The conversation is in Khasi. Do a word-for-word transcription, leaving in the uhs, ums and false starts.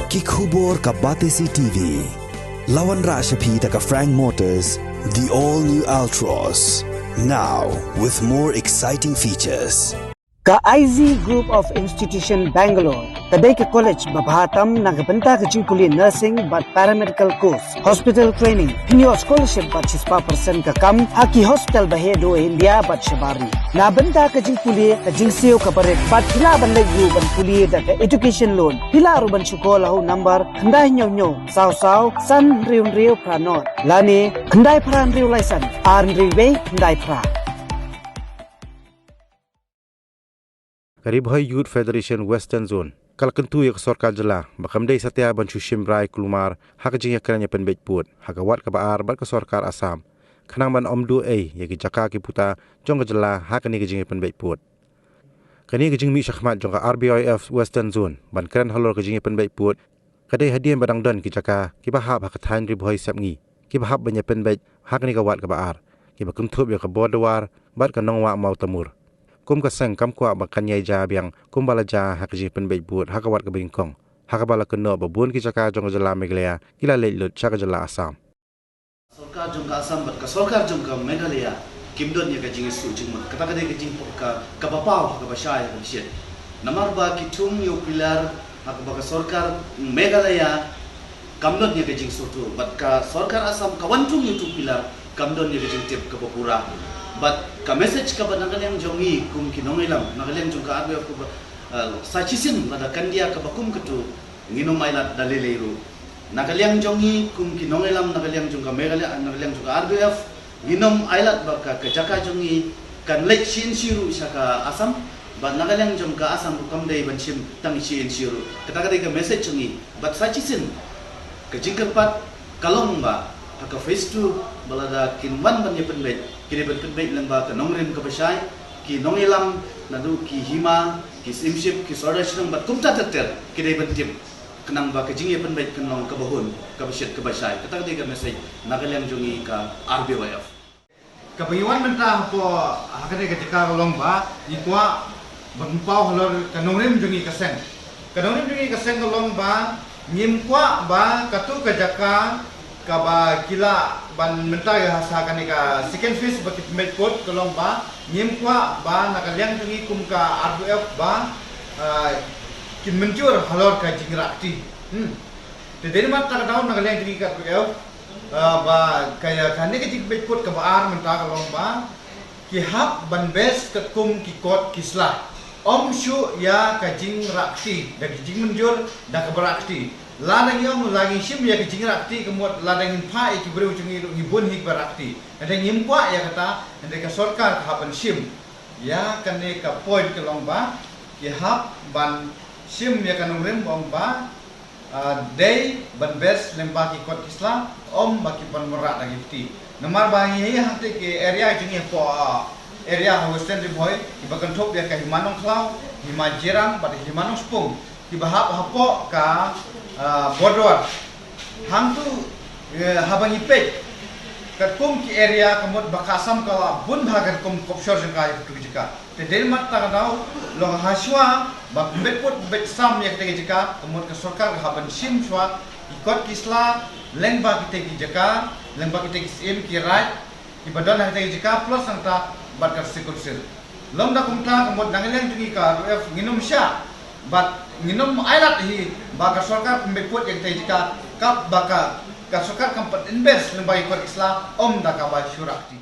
Ki khubor ka Batesi T V. La wanrah sha phi da ka Frank Motors, the all new Altroz. Now with more exciting features. Ka I Z Group of Institution Bangalore ka dei ka college ba bha tam na ka bynta ka jingpule nursing bad paramedical course, hospital training, pynïoh scholarship bad shispah percent ka kam ha ki hospital ba heh duh India bad shabar ri. Na bynta ka jingpule ka jingsiew ka barit bad phi lah ban leit ruh ban pule da ka education loan. Phi lah ruh ban shu call ha u number khyndai hynñiew hynñiew saw saw san hynriew hynriew phra nod lane khyndai phra hynriew lai san ar hynriew wei khyndai phra. Ka Ri Bhoi Youth Federation Western Zone ka la kyntu ïa ka sorkar jylla ba kam dei satia ban shu shim brai kulmar ha ka jingïakren ïapynbeit pud ha ka wat kaba ar bad ka sorkar Assam, khnang ban ym duh ei ïa ki jaka ki puta jong ka jylla ha kane ka jingïapynbeit pud. Kane ka jingmih shakhmat jong ka R B Y F Western Zone ban kren halor ka jingïapynbeit pud ka dei hadien ba dang don ki jaka kiba hap ha ka thaiñ Ri Bhoi Sepngi kiba hap ban ïapynbeit ha kane ka wat kaba ar, kiba kynthup ïa ka Bordewar bad ka Nongwah Mawtamur. Kum ka seng kam kwah ba kan ïai jia biang kumba la jia ha ka jingïapynbeit pud ha ka wat kaba nyngkong, ha kaba la kynnoh ba bun ki jaka jong ka jylla Meghalaya ki la leit lut sha ka jylla Assam. Sorkar jong ka Assam bad ka sorkar jong ka Meghalaya kim don ïa ka jingïasyllok jingmut. Kata ka dei ka jing ka, kaba paw ha kaba shai ha kaba shit. Namar ba ki thung ïa u pillar ha kaba ka sorkar Meghalaya kam don ïa ka jingsngewthuh bad ka sorkar Assam ka wan thung ïa u pillar kam don ïa ka jingtip kaba pura. Bad ka message kaba na ka liang jong ngi kum ki nongïalam, na ka liang jong ka R B F kaba, eh, sa shisien lada kan dei kaba kum katu, ngin ym ailad da lei lei ruh. Na ka liang jong ngi kum ki nongïalam, na ka liang jong ka Meghalaya, na ka liang jong ka R B F, ngin ym ailad ba ka, ka jaka jong ngi kan leit shi inshi ruh sha ka Assam, bad na ka liang jong ka Assam ruh kam dei ban shim tang shi inshi ruh. Kata ka dei ka message jong ngi. Bad sa shisien ka jingkyrpad ka long ba ha ka phase two ba lada kin wan ban ïapynbeit, ki dei ban pynbeit lyngba ka nongrim kaba shai, ki nongïalam naduh ki hima, ki symship, ki sordar shnong bad kumta ter ter ki dei ban tip. Khnang ba ka jingïapynbeit kan long kaba hun, kaba shit, kaba shai. Kata ka dei ka message na ka liang jong ngi ka R B Y F. Kaba ngi wan mynta hapoh ha kane ka jaka ka long ba ngi kwah ban paw halor ka nongrim jong ngi ka seng. Ka nongrim jong ngi ka seng ka long ba ngim kwah ba katu ka jaka kaba ki lah ban mynta ha sa kane ka second phase ba ki pynbeit pud ka long ba ngim kwah ba na ka liang jong ngi kum ka R B F ba, ah, kin mynjur halor ka jingrah kti. Hmm. Te dei namar kata ka daw na ka liang jong ngi ka R B F, ah, ba ka, kane ka jingpynbeit pud kaba ar mynta ka long ba ki hap ban best katkum ki kot ki sla. Ym shuh ïa ka jingrah kti, da ka jingmynjur da kaba rah kti. Lada ngi ong la ngi shim ïa ka jingrah kti ka mut lada ngin phah ïa ki briew jong ngi ruh ngi bun hi kiba rah kti. Hynrei ngim kwah ïa kata, hynrei ka sorkar ka hap ban shim ïa kane ka point ka long ba ki hap ban shim ïa ka nongrim ba ong ba, ah, dei ban best lyngba ki kot ki sla, ym ba ki pan wanrah da ki kti. Namar ba ngi ïa hangtei ki area jong ngi hapoh, ah, area ha Western Ri Bhoi, kiba kynthup ïa ka Hima Nongkhlaw, Hima Jirang bad Hima Nongspung, kiba hap hapoh ka, ah, border. Hangtu, eh, haba ngi peit katkum ki area ka mut ba ka Assam ka la bun bha katkum kopshor jong ka ïa katu ka jaka. Te dei namar kata ka daw long hashwa ba pynbeit pud pynbeit sam ïa kata ka jaka ka mut ka sorkar ka hap ban shim shwa ki kot ki sla lyngba kita ki jaka, lyngba kita ki syiem ki raid kiba don ha kita ki jaka plus nangta bad ka Second Circle. Long da kumta ka mut na ka liang jong ngi ka R B F ngin ym shah bad ngin ym ailad hi ba ka sorkar pynbeit pud ïa kita ki jaka kaba ka, ka sorkar kam pat invest lyngba ki kot ki sla ym da kaba shu rah kti.